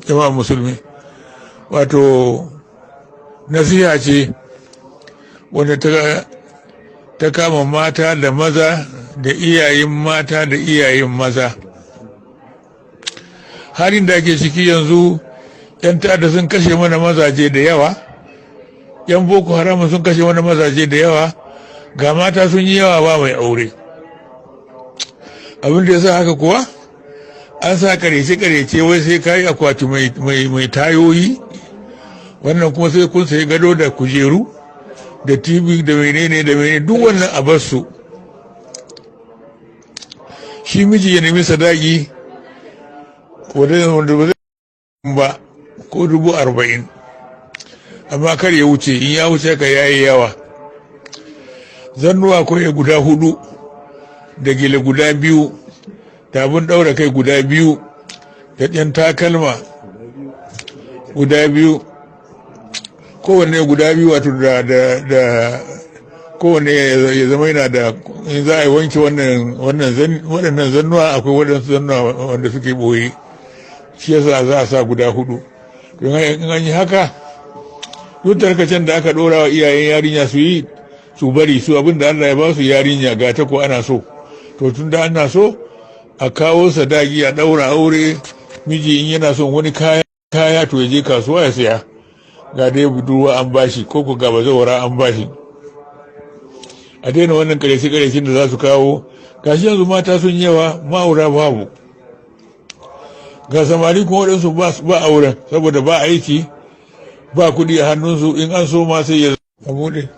Jama'a musulmi, wato nasiha ce wanda ta kama mata da maza da iyayen mata da iyayen maza. Halin da ake ciki yanzu, 'yan ta'adda sun kashe mana mazaje da yawa, 'yan Boko Haram sun kashe mana mazaje da yawa, ga mata sun yi yawa, ba mai aure. Abin da ya sa haka kuwa, an sa karece-karece, wai sai kayi akwati mai tayoyi, wannan kuma sai kun sayi gado da kujeru da TV da menene da menene. Duk wannan a bar su. Shi miji ya nemi sadaki wanda ba zai ba ko 40,000, amma kar ya wuce. In ya wuce ka yayi yawa. Zannuwa ko ya guda hudu, da gele guda biyu, da abin ɗaura kai guda biyu, da ɗan takalma guda biyu, kowanne guda biyu, wato da kowanne ya zama yana da, in za a yi wanke wannan waɗannan zannuwa, akwai waɗansu zannuwa wanda suke ɓoye, shi yasa za a sa guda hudu. In an yi haka, duk tarkacen da aka ɗora wa iyayen yarinya su yi, su bari su. Abin da Allah ya ba su, yarinya ga ta ko ana so, to tun da ana so, a kawo sadaki a ɗaura aure. Miji in yana son wani kaya, to ya je kasuwa ya saya. Ga dai budurwa an bashi, ko ko ga bazawara an bashi. A daina wannan karece karecen da za su kawo. Gashi yanzu mata sun yawa, ma'aura babu. Ga samari kuma waɗansu ba auren saboda ba aiki, ba kuɗi a hannunsu. In an so ma sai ya buɗe.